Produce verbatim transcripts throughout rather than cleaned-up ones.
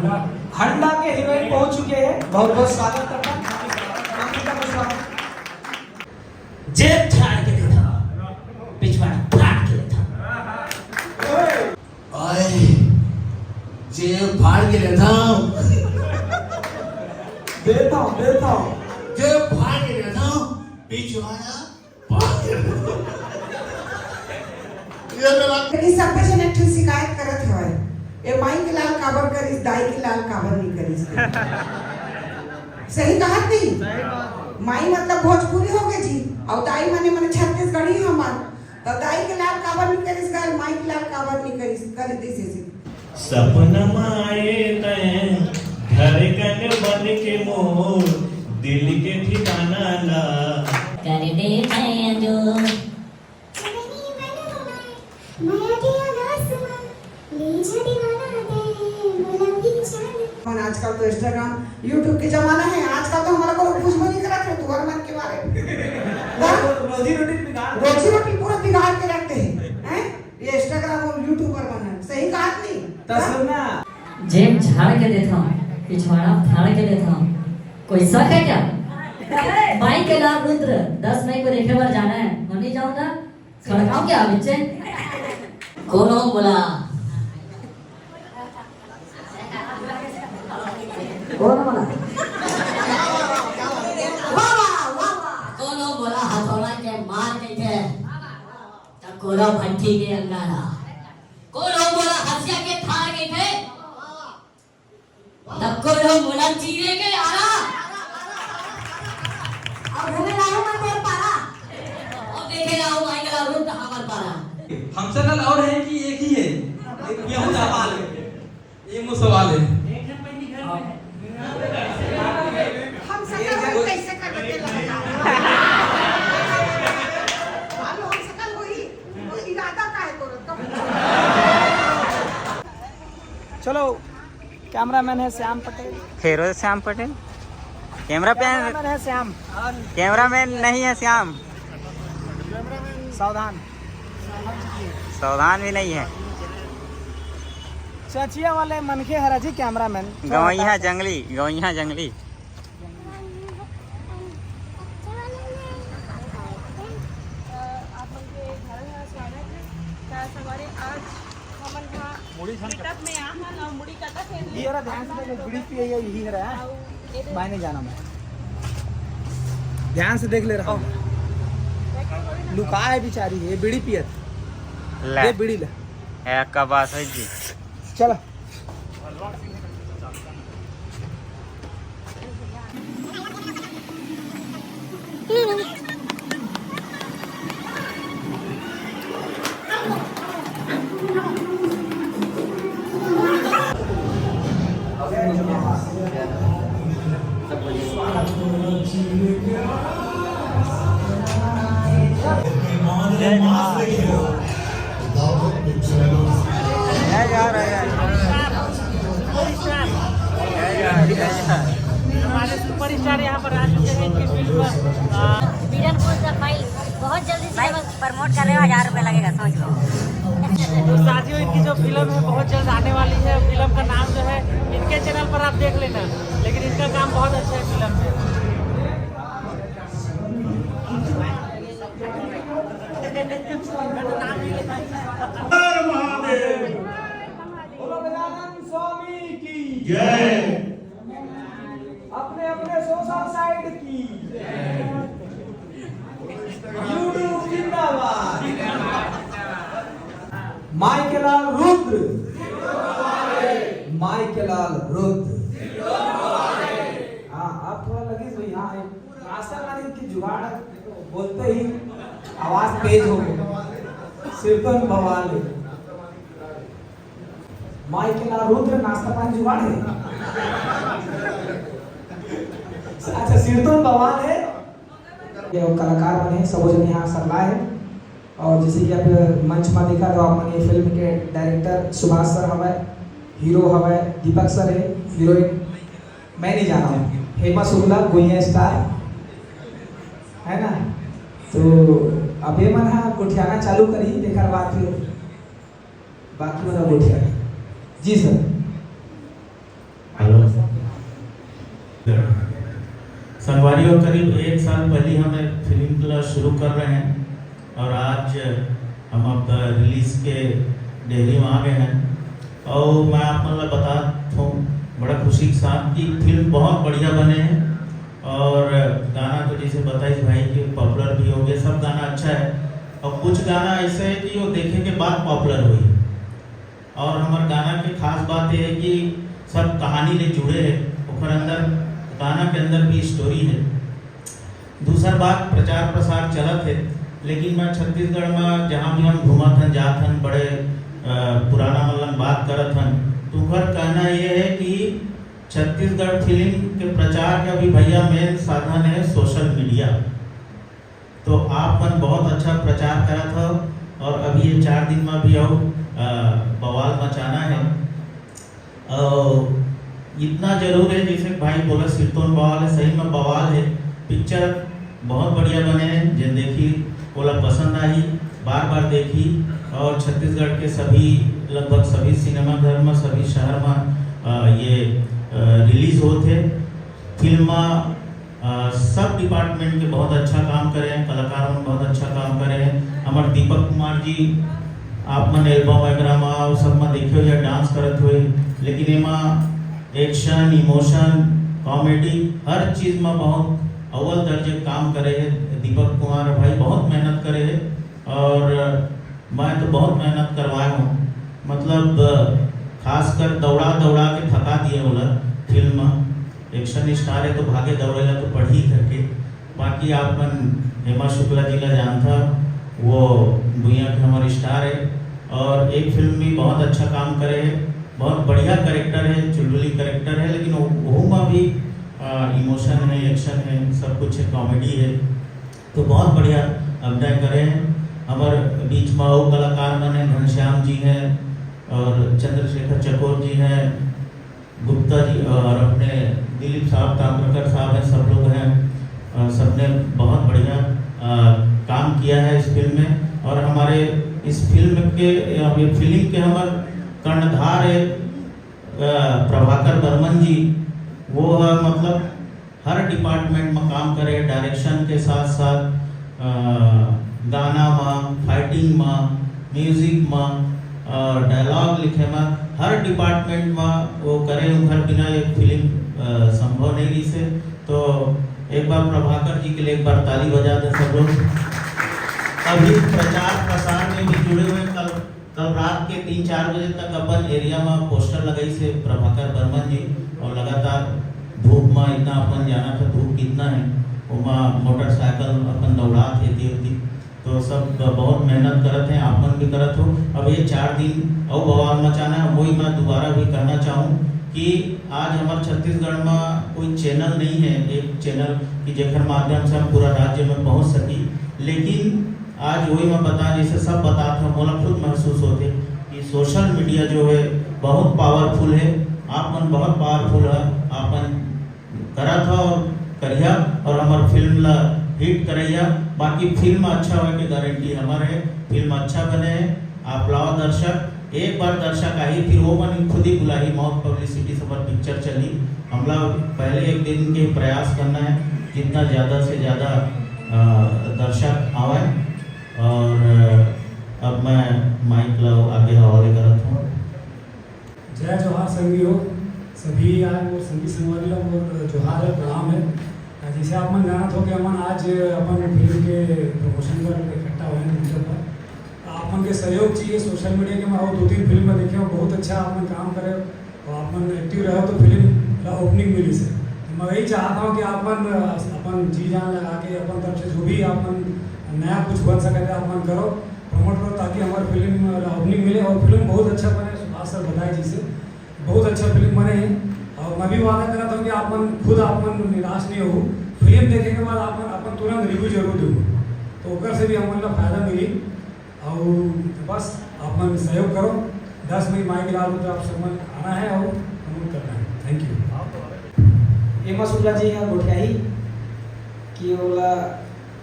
हंडा के हीरोइन पहुंच चुके हैं। बहुत बहुत स्वागत करता हूं। जेब झाड़ के देता हूं, पिछवाड़ा फाड़ के देता हूं। आए, जेब फाड़ के देता हूं। देता हूं, देता हूं। जेब फाड़ के देता हूं, पिछवाड़ा फाड़ के देता हूं। ये मेरा लेकिन सब झन एक ठन शिकायत करत हवय, "ए माई के लाल काबर करिस, दाई के लाल काबर नहीं करिस?" सही कहत नहीं? माई मतलब भोजपुरी हो गए जी, और दाई माने, माने छत्तीसगढ़ी हमर। तो दाई के लाल काबर नहीं करिस, गाल माई के लाल काबर नहीं करिस, कर दे से। सपना माए तैं धड़कन बन के मोर दिल के ठिकाना ला। कर दे मैं जो मन आजकल तो Instagram, YouTube के जमाना है, आजकल तो हमारा को कुछ भी नहीं करा थे, तुम्हारे मन के बारे में। हाँ? रोजी रोटी बिगाड़ रोजी रोटी पूरा बिगाड़ के रखते हैं, हैं? ये Instagram और YouTuber बना है, सही कहा नहीं? तो सुन ना। जेब झाड़ के देता हूँ, पिछवाड़ा फाड़ के देता हूँ। कोई शक है क्या? माई के लाल रुद्र, दस मई को देखे बर जाना है, मैं नहीं जाऊंगा। खड़काओ क्या बच्चे? कोनो बोला। कोनो बोला। वाह, वाह, वाह, वाह। कोनो बोला हथौड़ा के मार के थे। त कोनो भट्ठी के अंगारा। कोनो बोला हसिया के थार के थे। तब को लोग बोला चीरे के आरा। अब हमें लाओ मत और पारा। और देखे लाओ माई का लाओ तो हमार पारा। हमसे कल और है कि एक ही है? एक गेहूं सवाल है, ये मुंह सवाल है। हम सकल हम कैसे कर देते लगता है? मालूम हम सकल वही, वो इरादा का है तो रकम। चलो, कैमरामैन है श्याम पटेल। फेरो श्याम पटेल। कैमरा पे कैमरामैन है श्याम। कैमरामैन नहीं है श्याम। सावधान। सावधान भी नहीं है। चचिया वाले मनखे हरा जी कैमरामैन। गवैया जंगली, गवैया जंगली। आप मन के घर में स्वागत है। का सवारी आज हमन हा मुड़ी छन मीटअप में आ हन अउ मुड़ी कटा खेल ले। ये रहा, ध्यान से देखो, बीड़ी पिए, ये यही रहा। अउ ये दे- मायने जाना मैं। ध्यान से देख ले रहा हूँ। लुका है बेचारी, ये बीड़ी पियत। ले। ये बीड़ी ले। ए, का बात है जी। चलो। जय जोहार। जय जोहार, जय जोहार। जय जोहार, जय जोहार। हमारे सुपरस्टार यहाँ पर आ चुके हैं इनकी फिल्म, आ, बीरनपुर का फाइल बहुत जल्दी से भाई, प्रमोट कर रहे हो, हजार रुपये लगेगा, समझ लो। तो साथियों, इनकी जो फिल्म है बहुत जल्द आने वाली है। फिल्म का नाम जो है इनके चैनल पर आप देख लेना, लेकिन इनका काम बहुत अच्छा है फिल्म में। हर महादेव। बोलो गजानन स्वामी की जय। अपने अपने सोशल साइट की। YouTube जिंदाबाद। माई के लाल रुद्र। माई के लाल रुद्र। हाँ, आप थोड़ा लगे हुए यहाँ आए। नाश्ता पानी की जुगाड़ बोलते ही आवाज तेज हो गई। सिरतोन बवाल है। माई के लाल रुद्र, नाश्ता पानी जुगाड़ है। अच्छा, सिरतोन बवाल है। ये कलाकार बने, सबो जन यहाँ सरला है। और जैसे कि आप मंच में देखा तो आप मन ये फिल्म के डायरेक्टर सुभाष सर हवय, हीरो हवय दीपक सर है, हीरोइन मैं नहीं जाना हूँ, हेमा शुक्ला गुइया स्टार है ना। तो अब ये मन हा गोठियाना चालू करी, देखा बात फिर बाकी मन हा गोठिया। जी सर। संगवारी हो, करीब एक साल पहले हम एक फिल्म ला शुरू कर रहे हैं और आज हम अब रिलीज के डेहरी में आ गए हैं। और मैं आप मन ला बतात हूँ बड़ा खुशी के साथ कि फिल्म बहुत बढ़िया बने हैं और गाना तो जैसे बताइस भाई कि पॉपुलर भी हो गए, सब गाना अच्छा है और कुछ गाना ऐसे है कि वो देखे के बाद पॉपुलर हुई। और हमार गाना के खास बात यह है कि सब कहानी ले जुड़े है, ओकर अंदर, गाना के अंदर भी स्टोरी है। दूसर बात, प्रचार प्रसार चलत है, लेकिन मैं छत्तीसगढ़ में जहाँ भी हम घूमत हन, जात हन, बड़े अ, पुराना मन लन बात करत हन, तो ओकर कहना यह है कि छत्तीसगढ़ फिल्म के प्रचार के अभी भैया मेन साधन है सोशल मीडिया। तो आप मन बहुत अच्छा प्रचार करत हो और अभी ये चार दिन में भी आओ, अ, बवाल मचाना है। और इतना जरूर है, जैसे भाई बोला, सिरतोन बवाल है, सही में बवाल है। पिक्चर बहुत बढ़िया बने है, जिन देखी ओला पसंद आई, बार बार देखी। और छत्तीसगढ़ के सभी, लगभग सभी सिनेमा घर में, सभी शहर में अ, ये रिलीज होते फिल्म में अ, सब डिपार्टमेंट के बहुत अच्छा काम करे हैं, कलाकार मन बहुत अच्छा काम करे हैं। हमर दीपक कुमार जी, आप मन एल्बम वगैरह में, वो सब में देखे हो या डांस करत हुए, लेकिन एमा एक्शन, इमोशन, कॉमेडी, हर चीज में बहुत अव्वल दर्जे काम करे है दीपक कुमार भाई, बहुत मेहनत करे है। और मैं तो बहुत मेहनत करवाए हूँ, मतलब खासकर दौड़ा दौड़ा के थका दिए वाला फिल्म। एक्शन स्टार है तो भागे दौड़ेला तो पड़ी करके। बाकी आप मन हेमा शुक्ला जी ला जानता, वो दुनिया के हमारे स्टार है और एक फिल्म भी बहुत अच्छा काम करे है, बहुत बढ़िया कैरेक्टर है, चुलबुली कैरेक्टर है, लेकिन वो- वहू में भी इमोशन है, एक्शन है, सब कुछ है, कॉमेडी है। तो बहुत बढ़िया अभिनय करे हैं। हमारे बीच में और कलाकार मन हैं, घनश्याम जी हैं और चंद्रशेखर चकोर जी हैं, गुप्ता जी और अपने दिलीप साहब, ताम्रकर साहब हैं, सब लोग हैं। अ, सबने बहुत बढ़िया अ, काम किया है इस फिल्म में। और हमारे इस फिल्म के, या ये फिल्म के हमारे कर्णधार है अ, प्रभाकर बर्मन जी। वो है, मतलब हर डिपार्टमेंट में काम करे, डायरेक्शन के साथ साथ अ, गाना में, फाइटिंग में, म्यूजिक में, डायलॉग लिखे में, हर डिपार्टमेंट में वो करे। उनकर बिना एक फिल्म अ, संभव नहीं रही से। तो एक बार प्रभाकर जी के लिए एक बार ताली बजा दें सब लोग। अभी प्रचार प्रसार में भी जुड़े हुए हैं। कल कल रात के तीन चार बजे तक अपन एरिया में पोस्टर लगाई से प्रभाकर बर्मन जी, और लगातार धूप में इतना अपन जाना था, धूप कितना है, ओमा मोटरसाइकिल अपन दौड़ा थे होती। तो सब बहुत मेहनत करत हैं, आप मन भी करत हो। अब ये चार दिन और बवाल मचाना है। वही मैं दोबारा भी कहना चाहूँ कि आज हमारे छत्तीसगढ़ में कोई चैनल नहीं है, एक चैनल कि जेकर माध्यम से हम पूरा राज्य में पहुँच सकी, लेकिन आज वही मैं बता, जैसे सब बतात हन, मोला खुद महसूस होथे कि सोशल मीडिया जो है बहुत पावरफुल है। आप मन बहुत पावरफुल है, आप मन करत हो और करिया और हमार फिल्म ला हिट करैया। बाकी फिल्म अच्छा होए के गारंटी हमार है, फिल्म अच्छा बने है। आप लाओ दर्शक, एक बार दर्शक आही, फिर वो मन खुद ही बुलाही, मौत पब्लिसिटी से हमार पिक्चर चली। हमला पहले एक दिन के प्रयास करना है, जितना ज़्यादा से ज़्यादा अ, दर्शक आवे। और अ, अब मैं माइक ला आगे हवाले करत हूँ। जय जोहार संगी हो, सभी आज मोर संगी संगवारी ला मोर जोहार है, प्रणाम है। जैसे आप मन जानत हो कि हमन आज अपन फिल्म के प्रमोशन बर इकट्ठा हुए हैं मंच पर। आप मन के सहयोग चाहिए, सोशल मीडिया के मैं और दो तीन फिल्म में देखे हूँ, बहुत अच्छा आप मन काम करे और आप मन एक्टिव रहे तो फिल्म ला ओपनिंग मिली से। तो मैं यही चाहता हूँ कि आप मन अपन जी जान लगा के अपन तरफ से जो भी आप मन नया कुछ बन सके थे आप मन करो, प्रमोट करो, ताकि हमारी फिल्म ला ओपनिंग मिले और फिल्म बहुत अच्छा बने। सुभाष सर बताए जैसे बहुत अच्छा फिल्म बने है और मैं भी वादा करता हूँ कि आप मन खुद आप मन निराश नहीं हो, फिल्म देखे के बाद आप मन अपन तुरंत रिव्यू जरूर दो, तो ओकर से भी हम मन ला फायदा मिली। और बस आप मन सहयोग करो, दस मई माई के लाल तो आप सब मन आना है और प्रमोट करना है। Thank you. हेमा शुक्ला जी यहाँ गोठियाही कि ओला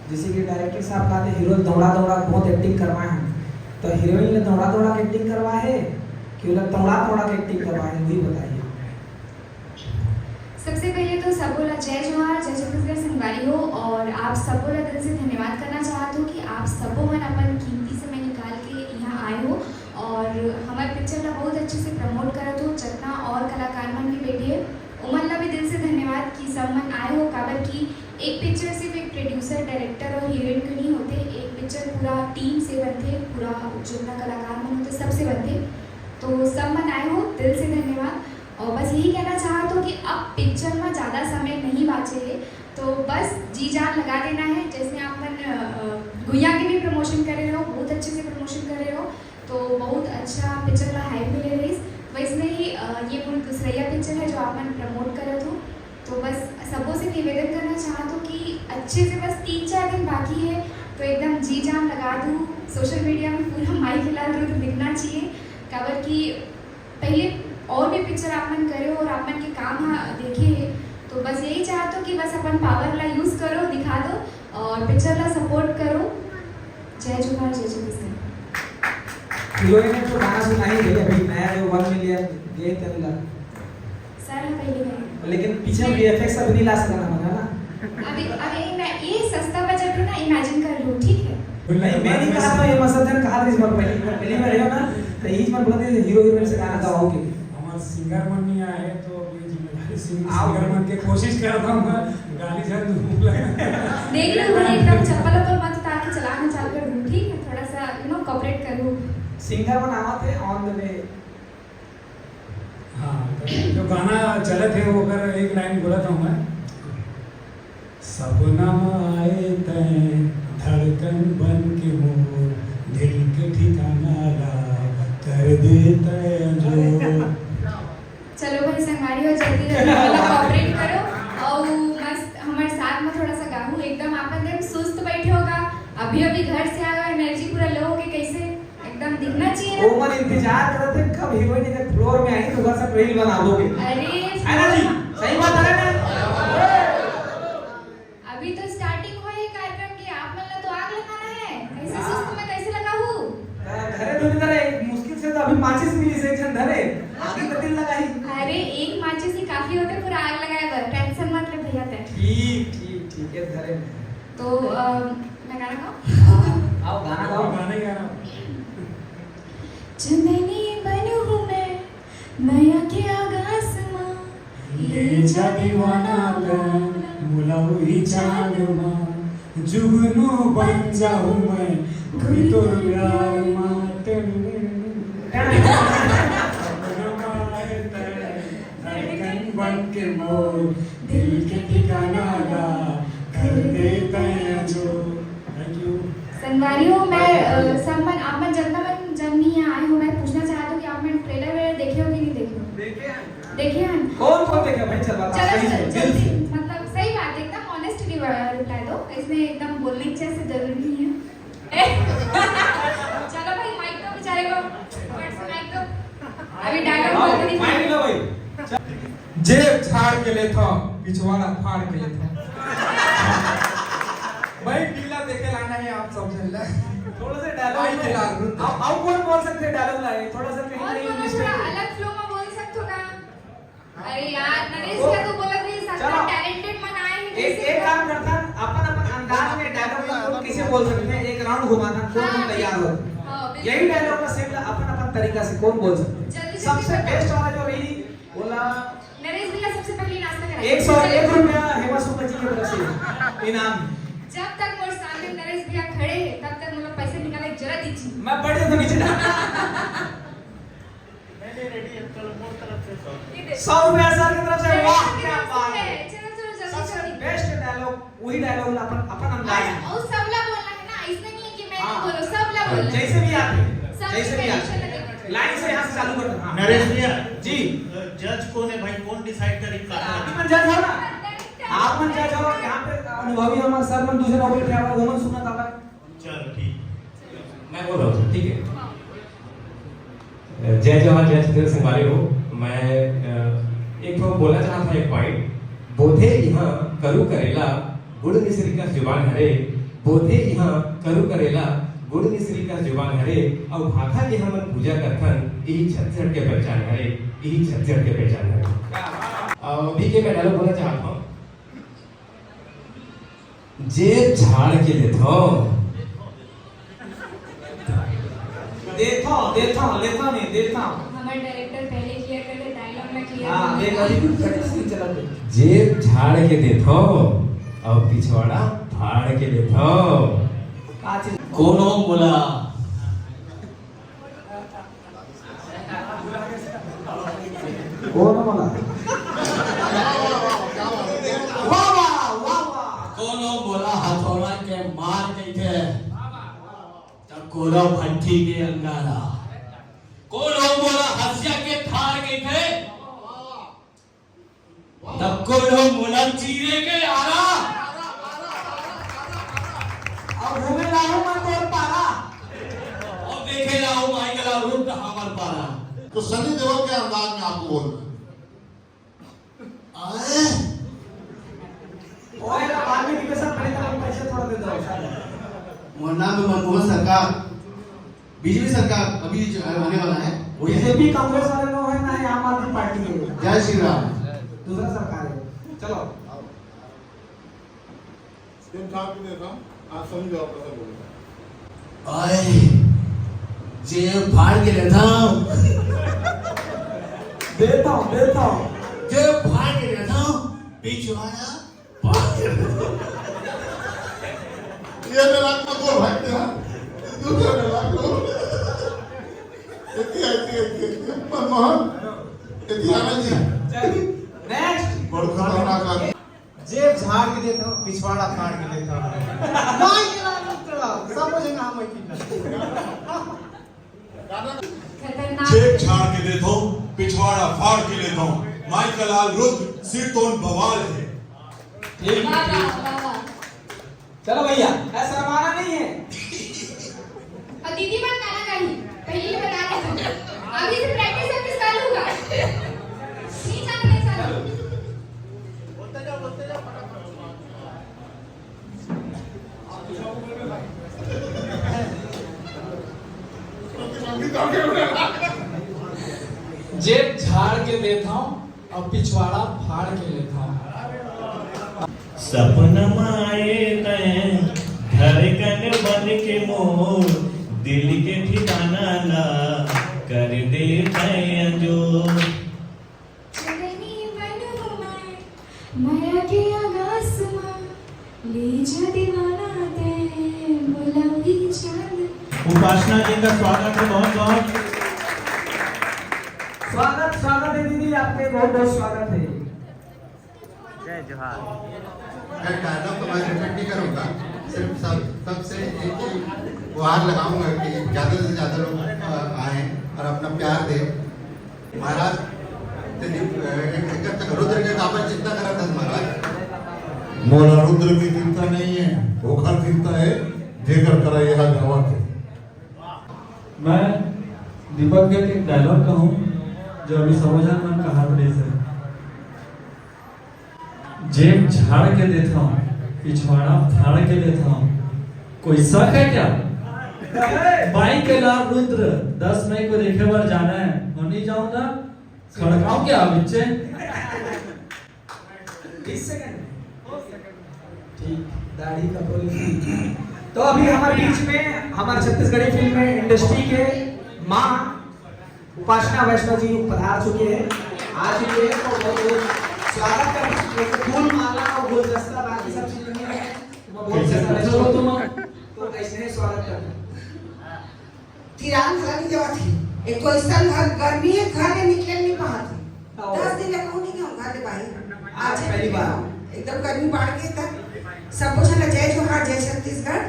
जैसे कि डायरेक्टर साहब कहा थे, हीरो दौड़ा दौड़ा बहुत एक्टिंग करवाए हैं, तो हीरोइन ने दौड़ा दौड़ा के एक्टिंग करवाए है कि ओला तौड़ा तौड़ा के एक्टिंग करवाए है, वही बताइए। सबसे पहले तो सबो ला जय जोहार, जय छत्तीसगढ़ संगवारी हो। और आप सबो ला दिल से धन्यवाद करना चाहत हो कि आप सबो मन अपन कीमती समय निकाल के यहाँ आए हो और हमारे पिक्चर ला बहुत अच्छे से प्रमोट करत हो। जितना और कलाकार मन भी बैठे हे, उमन ला भी दिल से धन्यवाद कि सब मन आए हो, काबर कि एक पिक्चर सिर्फ एक प्रोड्यूसर, डायरेक्टर और हीरोइन के नहीं होते। एक पिक्चर पूरा टीम से बनते, पूरा जितना कलाकार मन होते, सबसे बनते। तो सब मन आए हो, दिल से धन्यवाद। और बस यही कहना चाहत हो कि अब पिक्चर में ज़्यादा समय नहीं बाचे है, तो बस जी जान लगा देना है। जैसे आप मन, अ, अ, गुइया के भी प्रमोशन कर रहे हो, बहुत अच्छे से प्रमोशन कर रहे हो, तो बहुत अच्छा पिक्चर ला हाइप मिले रहीस। वैसने ही, अ, ये मोर दूसरैया पिक्चर है जो आप मन प्रमोट करत हो। तो बस सबो से निवेदन करना चाहत हो कि अच्छे से, बस तीन चार दिन बाकी है, तो एकदम जी जान लगा दू। सोशल मीडिया में पूरा माई के लाल रुद्र दिखना चाहिए, काबर कि पहले और भी पिक्चर आप मन करे हो और आप मन के काम हा देखे हे, तो बस यही चाहत हो कि बस अपन पावर ला यूज करो, दिखा दो और पिक्चर ला सपोर्ट करो। जय जोहार, जय छत्तीसगढ़। हीरोइन ने तो गाना सुना ही भैया, अभी नया जो वन मिलियन गए तेरे ला। सर, हम पहले गए। लेकिन पीछे वीएफएक्स अभी नहीं ला सका ना, है ना? अभी, अभी मैं ये सस्ता बजट में ना इमेजिन कर लूँ, ठीक है? नहीं, मैं नहीं कहा था, ये मसद जन कहा था इस बार पहली बार, पहली बार है ना, तो यही बार बोलते हैं हीरो हीरोइन से गाना गवाओगे। हमारे सिंगर मन नहीं आए तो अभी जिम्मेदारी सिंग-, आओ। सिंगर मन के कोशिश कर रहा हूँ मैं, गाली जन दूँ। देख लो, उन्हें एकदम चप्पल उप्पल मत उतार के चलाना चालू कर दूँ, ठीक है? थोड़ा सा, यू नो, कोऑपरेट करो। सिंगर मन आवा थे on the way। हाँ, तो जो गाना चलत है, वो कर एक लाइन बोला था मैं। सपना म आए तैं धड़कन बन के मोर, दिल के ठिकाना ला कर दे तैं जो। चलो भाई संगवारी हो, जल्दी जल्दी वाला कोऑपरेट करो। और मस्त हमारे साथ में थोड़ा सा गाहू, एकदम आपन देख सुस्त बैठे होगा, अभी अभी घर से आया, एनर्जी पूरा लो हो के कैसे एकदम दिखना चाहिए ना। ओमन इंतजार करत हे कब हीरोइन के फ्लोर में आही तो ओकर साथ रील बनाबो के। अरे है ना जी? सही बात है ना? अभी तो स्टार्टिंग होय हे कार्यक्रम के, आप मन ला तो आग लगाना है। ऐसे हाँ। सुस्त में कैसे लगाहू? अ, घरे धुन करे, मुश्किल से तो अभी माचिस मिली से एक झन धरे, आगे तो दिल लगाही। अरे एक माचिस ही काफी होते पूरा आग लगाए बर, टेंशन मत ले भैया ते। ठीक, ठीक, ठीक है, धरे में। तो, अ, मैं गाना गाऊं? हाँ, आओ गाना गाओ। गाना ही गाना। चंदनी बनहूँ मैं, मया के आगास मा, ले जा दीवाना ला, मोला उही चांद मा, जुगनू बन जाहूँ मैं, कोई तोर प्यार मा। धड़कन बन के मोर, दिल के ठिकाना ला, कर दे तैं जो। Thank you। संगवारी हो, मैं, अ, सब मन, आप मन जतना मन जन भी यहाँ आए हो, मैं पूछना चाहत हूँ कि आप मन ट्रेलर वेलर देखे हो कि नहीं देखे हो? देखे हैं। देखे हैं? कौन कौन देखे भाई? चल बता, चलो, सही चलो, से, दिल जल्दी, से। मतलब सही बात है, एकदम ऑनेस्टली रिप्लाई दो, इसमें एकदम बोलने की जैसे जरूरी नहीं है। चलो भाई, माइक दो बेचारे को, फट से माइक दो। अभी डायलॉग आओ, बोलने माइक दो भाई। जेब छाड़ के लेथो, पिछवाड़ा फाड़ के लेथो। भाई, पीला देखे लाना है आप सब झन ला। थोड़ा सा डायलॉग भाई, में। फिलहाल रुक। आओ, आओ, कौन बोल सकते हैं डायलॉग लाए? थोड़ा सा कहीं और कहीं बोलो, मिस्टेक थोड़ा है। अलग फ्लो में बोल सकते हो का? अरे यार, नरेश भैया तो बोला था, ये सब चलो। टैलेंटेड मन आए हैं, एक, कैसे एक बोल- काम करता, अपन, अपन अंदाज में डायलॉग ला कौन कैसे बोल सकते हैं, एक राउंड घुमाता, कौन हाँ, तैयार हो। हाँ, बिल्कुल। यही डायलॉग का सेम ला अपन, अपन तरीका से कौन बोल सकते हैं। जल्दी, जल्दी सबसे बताओ। बेस्ट वाला जो रही, बोला नरेश भैया सबसे पहले नाश्ता करा। एक सौ एक रुपया हेमा सुपर जी की तरफ से इनाम। जब तक मोर सामने नरेश भैया खड़े हैं, तब तक मोला पैसे निकाले जरा दीजिए। मैं बड़े तो नीचे। नहीं, नहीं, रेडी है, चलो, मोर तरफ से सौ। ये दे। सौ रुपया सर की तरफ से, अरे, वाह, ये क्या दे बात है। है। चलो, चलो, जल्दी, सबसे जल्दी। बेस्ट डायलॉग, वही डायलॉग ला अपन, अपन अंदाज और, में। और सबला बोलना है ना, इसमें नहीं है कि मैं हाँ। नहीं बोलूँ, सबला बोलना है। जैसे भी आते हैं, सबकी जैसे भी आते कंडीशन हैं। लगे। लाइन से यहाँ से चालू करते हैं। हाँ। नरेश भैया, जी। अ, जज कौन है भाई, कौन डिसाइड करी? आप ही मन जज हो ना, आप मन जज हो, यहाँ पे अनुभवी हमारे सर मन दूसरे नौकरी पे आवा, वो मन सुना था भाई। चलो, ठीक। मैं बोल रहा हूँ, ठीक है। जय जवान, जय छत्तीसगढ़ संगवारी हो। मैं, अ, एक ठो बोलना चाहता हूँ, एक पॉइंट। बोथे इहाँ करू करेला, गुड़ मिश्री का जुबान हरे। बोथे इहाँ करू करेला, गुड़ मिश्री का जुबान हरे। अउ भाखा के हमन पूजा करथन, यही छत्तीसगढ़ के पहचान हरे, यही छत्तीसगढ़ के पहचान हरे। अउ ठीक है, मैं डायलॉग बोलना चाहता हूँ। जेब झाड़ के लेथव। देथव, देथव, लेथव नहीं, देथव। हमारे डायरेक्टर पहले क्लियर कर दे, डायलॉग ना क्लियर हाँ, कर दे। देख, अभी कुछ प्रैक्टिस नहीं चला दे। जेब झाड़ के देथव और पिछवाड़ा फाड़ के लेथव। का चीज? कोनो मोला कोन वाला? वाह, वाह, वाह, वाह। कोनो मोला हथौड़ा के मार कहिथे, त कोनो भट्ठी के अंगारा। कोनो मोला हसिया के ठार कहिथे, त कोनो मोला चीरे के आरा। अब घूमे लाहूं मैं तोर पारा। अब देखे लाहूं माई के लाल रूप त हमर पारा। तो सनी देओल के अंदाज में आपको बोलना है। आए? ओए, वाल्मीकि के साथ बड़े तरह पैसे थोड़ा दे दो, सर। मोर नाम है मनमोहन सरकार, बीजेपी सरकार अभी जो आने वाला है, वही है। बीजेपी कांग्रेस वाले लोग हैं ना, ये आम आदमी पार्टी है। जय श्री राम। दूसरा सरकार है। चलो। जेब झाड़ के देथव, आप समझ जाओ कैसा बोलना है। आए, जेब फाड़ के लेथव। देथव, देथव। जेब फाड़ के लेथव, पिछवाड़ा फाड़ के लेथव। ये मेरा को दो भाई थे, हाँ? दूसरा मेरा को। इतनी, इतनी, इतनी, इतनी। मनमोहन, इतनी आना जी। चल, नेक्स्ट। बड़ू खतरनाक आदमी। जेब झाड़ के देथव, पिछवाड़ा फाड़ के लेथव। माई के लाल रुद्र, सब झन हम की। खतरनाक। जेब झाड़ के देथव, पिछवाड़ा फाड़ के लेथव। माई के लाल रुद्र, सिरतोन बवाल है। ठीक, वाह, ठीक। वाह, वाह, वाह। चलो भैया, ऐसा शर्माना नहीं है। और दीदी मत गाना गानी, पहले ही बता देता हूँ। अभी से प्रैक्टिस वैक्टिस कर लूंगा। नहीं जाना, नहीं जाना। जेब झाड़ के देथव, अब पिछवाड़ा फाड़ के लेथव। सपना म आए तैं, धड़कन बन के मोर, दिल के ठिकाना ला कर दे तैं अंजोर। चंदनी बन हो मैं, मया के आगास म, ले जा दीवाना ते, बुलावी चांद। उपासना जी का स्वागत है, बहुत बहुत। स्वागत, स्वागत है दीदी, आपके बहुत बहुत स्वागत है। जय जोहार। मैं डायलॉग तो मैं रिपीट नहीं करूंगा, सिर्फ सब, सबसे एक ही गुहार लगाऊंगा कि ज्यादा से ज्यादा लोग, अ, आएं और अपना प्यार दें। महाराज, तेरी, अ, एक, एक तक रुद्र के काबल चिंता करा था महाराज। मोला रुद्र की चिंता नहीं है, ओखर चिंता है जेकर करा यहाँ जावा थे। मैं दीपक के एक डायलॉग कहूँ, जो अभी सबो झन मन कहा पड़े से। जेब झाड़ के देथव, पिछवाड़ा फाड़ के लेथव। कोई शक है क्या? बाई के लाल रुद्र दस मई को देखे बर जाना है, और नहीं जाऊंगा, खड़काओ क्या बिच्चे? बीस सेकंड। ठीक, दाढ़ी कपोल। तो अभी हमारे बीच में हमारे छत्तीसगढ़ी फिल्म इंडस्ट्री के माँ उपासना वैष्णव जी पधार चुके हैं, आ चुके हैं, तो बहुत बहुत स्वागत करना। एक फूल माला और गुलदस्ता, बाकी सब चीज नहीं है, वो बहुत कैसे कैसा पूछो तुम? तो ऐसे ही स्वागत करना। तिरान घला नहीं देवत हे। एक तो ऐसा घर, गर्मी है, घर ले निकले नहीं पाते। हाँ। दस दिन ले कहूँ नहीं कि हम घर ले बाहर। आज आज पहली बार। एकदम गर्मी बढ़ गई था। सबको झन ला जय जोहार, जय छत्तीसगढ़।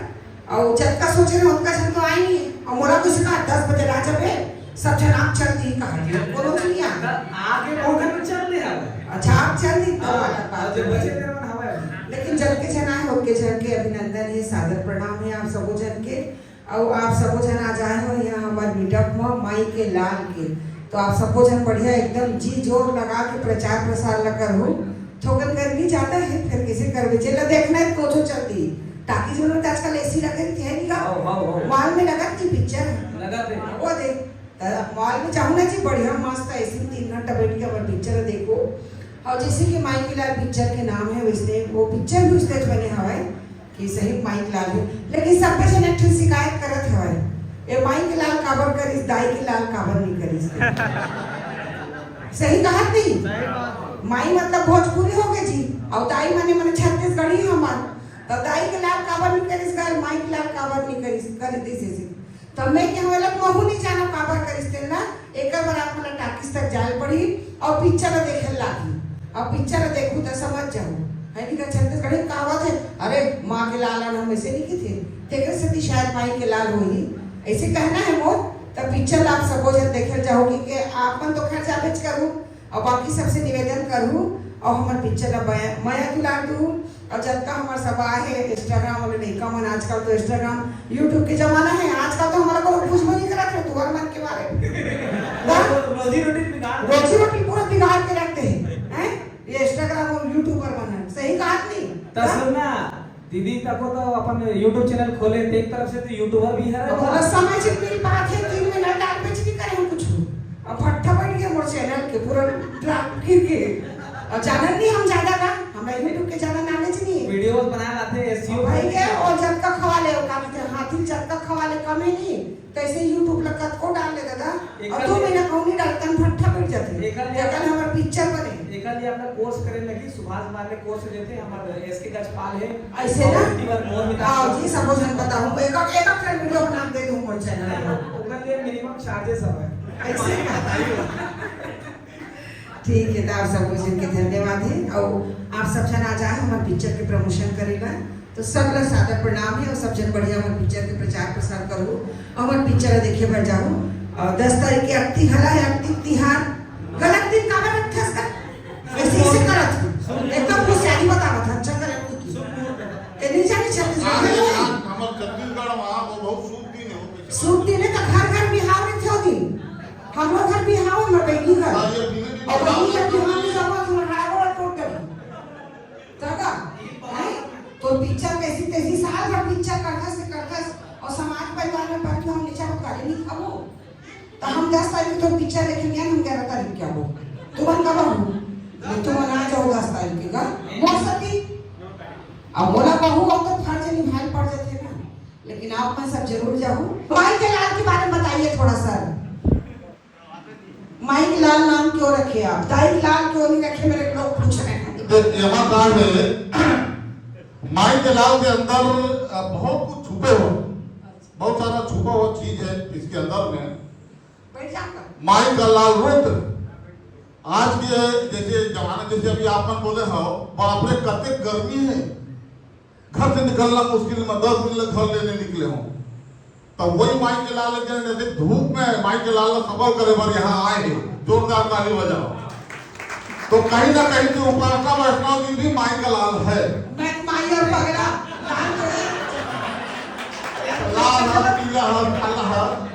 और जतका सोचे रहे, उतका झन तो आए नहीं। और मोला कुछ कहा, "दस बजे ना जबे, सब झन आप चल दी," कहा। बोलो जी, नहीं आता। आगे बहुत घर में चल रहे हैं। अच्छा, आप चल दी, तो हाँ, अलग बात और जब है। बचे तेरे मन हवा है। लेकिन जब के झन आए, उतके झन के अभिनंदन है, सादर प्रणाम है आप सबो झन के। अउ आप सबो झन आ जाए हो यहाँ हमर मीटअप म, माई के लाल के। तो आप सबो झन बढ़िया एकदम जी जोर लगा के प्रचार प्रसार ल करहु। थोकन गर्मी ज्यादा है, फिर कैसे करबे? जेला देखना है तो जो चलती। टाकीज में तो आजकल एसी लगे थे, है नहीं का? हाँ, हाँ, हाँ। मॉल में लगा थी पिक्चर? लगा थे। वो देख, त मॉल में जाहू ना जी, बढ़िया मस्त एसी में तीन घंटा बैठ के अपन पिक्चर देखो। अउ जइसे कि माई के लाल पिक्चर के नाम हे, वइसने वो पिक्चर भी वइसने बने हवय कि सही माई के लाल हे। लेकिन सब झन एक ठन शिकायत करत हवय, "ए माई के लाल काबर करिस, दाई के लाल काबर नइ करिस?" सही कहत नहीं? माई मतलब भोजपुरी होगे जी, अउ दाई माने, माने छत्तीसगढ़ी हमर। त दाई के लाल काबर नइ करिस, माई के लाल काबर नइ करिस, कर दिस हे। त मैं कहूँ, "एला महू नइ जानव काबर करिस तेन ला, एकर बर आप मन ला टाकीज तक जाए ल पड़ही अउ पिक्चर ला देखे ल लागही। अउ पिक्चर ला देखहू त समझ जाहू।" हे नहीं का छत्तीसगढ़ी कहावत हे, "अरे माँ के लाल आन हम अइसे नइ कहिथे, तेकर सेती शायद माई के लाल होही।" अइसे कहना हे मोर। त पिक्चर ला आप सबो झन देखे ल जाहू कि के आप मन तो खैर जाबेच करहू, अउ बाकी सबसे निवेदन करहू, अउ हमर पिक्चर ला बया-, मया दुलार दूहू, अउ जतका हमर सब आहे Instagram वाले लइका मन, आजकल तो Instagram, YouTube के जमाना हे, आजकल तो हमला कोनो पूछबो नइ करत हे तुहर मन के बारे में। हाँ? रोजी रोटी बिगाड़ दे। रोजी रोटी पूरा बिगाड़ के रख दे हे, हैं? ये Instagram अउ YouTuber मन हे, सही कहत नहीं? त सुन ना, दीदी तको तो अपन YouTube चैनल खोले, तेक तरफ से तो YouTuber भी हरे। अब बस समय से मिल पाथे, तीन मिनट आगे पीछे नहीं करे हम कुछ। अब फट्टा बैठ गया मोर चैनल के पूरा ड्राफ्ट गिर के। अब जानत नहीं हम ज्यादा ना, हमरा YouTube के ज्यादा नॉलेज नहीं है। वीडियोस बनाए लाथे, SEO अब भाई के, अउ जतका खवा ले, का कहते हैं, हाथी जतका खवा ले, कम है नहीं। तइसे YouTube ला कतको डाल ले दादा, अउ एकर दू लिए महीना कहूँ नहीं डाले, तन फट्टा बैठ जाथे। एकर लिए तेकर हमर पिक्चर बने। एकर लिए आपका कोर्स करे लगी, सुभाष बारले कोर्स लेथे, हमर एसके गजपाल हे। अइसे ना? अउ टीवर मोर मितान हाँ जी, सबो झन बताहूँ, एक, एक, एक वीडियो बना के दे दूँ मोर चैनल में। ओकर लिए मिनिमम चार्जेस हवे। अइसे ना? ठीक हे, त आप सबो झन के धन्यवाद हे। अउ आप सब झन आ जाए हमर पिक्चर के प्रमोशन करे बर। तो सब ला सादर प्रणाम हे अउ सब झन बढ़िया हमर पिक्चर के प्रचार प्रसार करहू, हमर पिक्चर ला देखे बर जाहू। अउ दस तारीख के अक्ती घला हे, अक्ती तिहार, गलत दिन काबर रखथस का? अइसे, अइसे करत हे। एकदम होशियारी बतावत हे, अच्छा करे तू की। ए, नहीं जाने छत्तीसगढ़ आज, में। आज हमर छत्तीसगढ़ में वो बहुत शुभ दिन है, वो शुभ दिन है, तो घर घर बिहाव रहिथे वो दिन। हमरो घर बिहाव, हमर बहिनी घर। हाँ, ये बिना दिन अउ बहिनी घर बिहाव में जावा, तुम्हारा रायगढ़ कोट कर। दादा, हैं? तो पिक्चर कैसी तैसी साल भर पिक्चर करथस से करथस, अउ समाज परिवार में पढ़ के हम नीचा उतारे नहीं खाबो। तो हम दस तारीख को पिक्चर देखेंगे, हम ग्यारह तारीख के आबो। तुमन कब आबो? ये तुमन आ जाओ दस तारीख के का? मोर सती। अब मोला कहू, अब तो फर्ज निभाए पड़ जाते ना, लेकिन आप मन सब जरूर जाहू। माई के लाल के बारे में बताइए थोड़ा सा। माई के लाल नाम क्यों रखे आप? दाई के लाल क्यों नहीं रखे, मेरे लोग पूछ रहे हैं। देख, यहाँ का है, माई के लाल के अंदर, अ, बहुत कुछ छुपे हुए, बहुत सारा छुपा हुआ चीज है इसके अंदर में। बैठ जा कर। माई का लाल रुद्र, आज के जैसे जमाना, जैसे अभी आप मन बोले हो, बाप रे, कते गर्मी है, घर से निकलना मुश्किल में दस दिन ले घर ले नइ निकले हों। त वही माई के लाल के जैसे धूप में माई के लाल ला सफल करे बर यहाँ आए हे, जोरदार ताली बजाओ। तो कहीं ना कहीं से उपासना वैष्णव जी भी माई का लाल है। मैं माई अउ पगला, लाल तो है। लाल है, पीला है, काला है।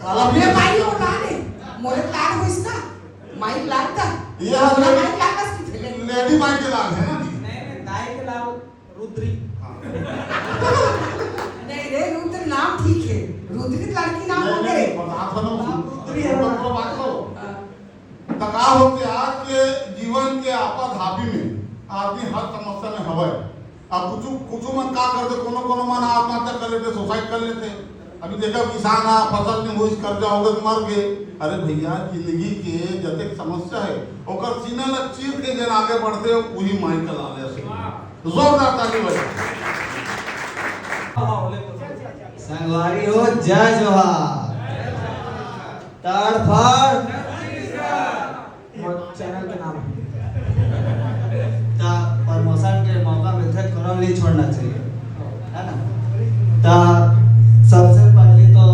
काला भी ये है। माई अउ लाल हे, मोरे लाल होइस ना, माई लाल था। ये है ना, लेडी, माई लाल बस की थे। लेडी माई के लाल है ना जी? नहीं, नहीं, दाई के लाल। रुद्री। हाँ। नहीं रे, रुद्र नाम ठीक है, रुद्री लड़की नाम नहीं, हो नहीं, गए। बता था ना, रुद्री है। रुद्री को बात करो। हाँ। त का होथे, आज के जीवन के आपाधापी में आदमी हर समस्या में हवय। अब कुछ, कुछ मन का करथे, कोनो, कोनो मन आत्महत्या कर लेथे, सुसाइड कर लेथे। अभी देखा, किसान ह, फसल नहीं होइस, कर्जा हो गए, मर गए। अरे भैया, जिंदगी के जतेक समस्या है, ओकर सीना ला चीर के जेन आगे बढ़थे, वही माई का लाल है। जोरदार ताली बजाओ। संगवारी हो, जय जोहार। ताड़ फाड़। मोर चैनल के नाम है। ता प्रमोशन के मौका मिलथे, कोनो नहीं छोड़ना चाहिए, है ना? ता सबसे पहले तो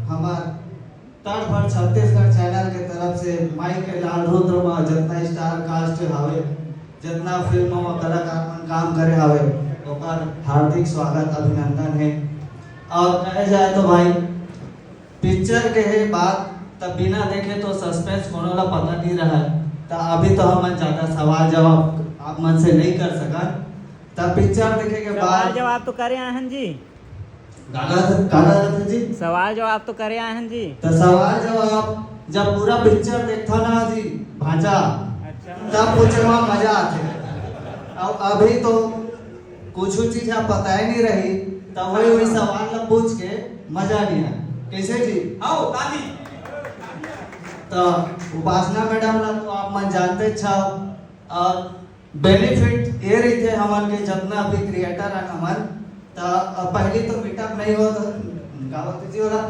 हमार तड़ भर छत्तीसगढ़ चैनल के तरफ से माई के लाल रुद्र म जतना स्टार कास्ट हावे, जतना फिल्म म कलाकार मन काम करे हावे, ओकर हार्दिक स्वागत, अभिनंदन है। और कहे जाए तो भाई, पिक्चर के हे बात, तब बिना देखे तो सस्पेंस कोनो ला पता नहीं रहा। त अभी तो हमन ज्यादा सवाल जवाब आप मन से नहीं कर सकन। त पिक्चर देखे के सवाल बाद जवाब तो करे आए हन जी। काला, काला रथे जी? सवाल जवाब तो करे आए हन जी। त सवाल जवाब जब पूरा पिक्चर देखथा ना जी, भांचा, अच्छा। तब पूछे म मजा आथे। अब अभी तो कुछ चीज ह पता ही नहीं रही, तब वही वही सवाल ला पूछ के मजा नहीं आए। कैसे जी? हाँ, ताली। तो उपासना मैडम ला तो आप मन जानते अच्छा हो, और बेनिफिट ये रहिथे हमन के, जतना भी क्रिएटर हन हमन, त पहली तो मीटअप नहीं होत, का होत जी ओला?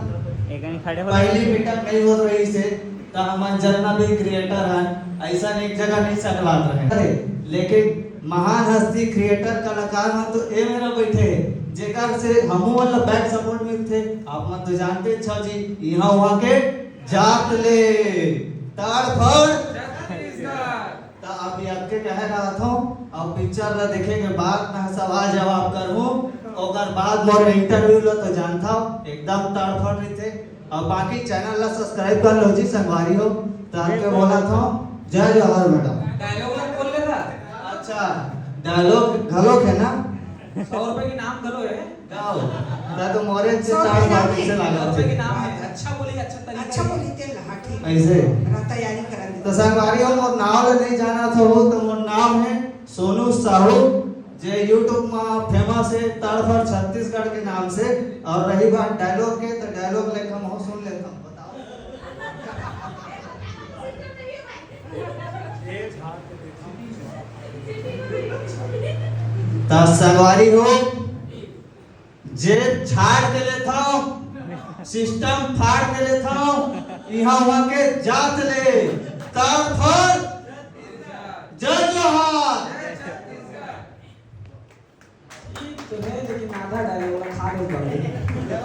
एकनी खड़े हो पहली मीटअप नहीं होत रहिस हे, त हमन जतना भी क्रिएटर हन, ऐसा एक जगह नहीं संगलात रहे। अरे, लेकिन महान हस्ती क्रिएटर कलाकार मन तो ए मेरा बैठे हे, जेकर से हमू मन ला बैक सपोर्ट मिलथे। आप मन तो जानते अच्छा जी, इहाँ उहाँ के जात ले तड़फड़। त अब ये आपके कहे रहत हूँ, अब पिक्चर ला देखे के बाद मैं सवाल जवाब करहूँ, ओकर बाद मोर इंटरव्यू ला तो जानता हूँ, एकदम तड़फड़ रहिथे। और बाकी चैनल ला सब्सक्राइब कर लो जी संगवारी हो। त आपके बोलत हूँ, जय जोहार मैडम। डायलॉग ला बोल लेगा। अच्छा, डायलॉग घलोक है ना? सौ रुपए के नाम घलो है। का हो? त तो मोरे से सौ तार रुपए बात नाम से है, लगा सौ रुपए के नाम है। अच्छा बोली, अच्छा तरीका अच्छा है। बोली तेल, हाँ, ठीक। ऐसे? रहा तैयारी करा दे। तो संगवारी हो, मोर नाम ला नहीं जाना था हो, तो मोर नाम है सोनू साहू, जे YouTube में फेमस है तड़फड़ छत्तीसगढ़ के नाम से। और रही बात डायलॉग के, तो डायलॉग लेकर हम सुन लेता हूँ, बताओ। त संगवारी हो, जेब झाड़ के लेथव, सिस्टम फाड़ के लेथव, इहाँ उहाँ के जात ले, तड़फड़, जय जोहार। ठीक तो है, लेकिन आधा डायलॉग वाला खा नहीं पाऊंगा।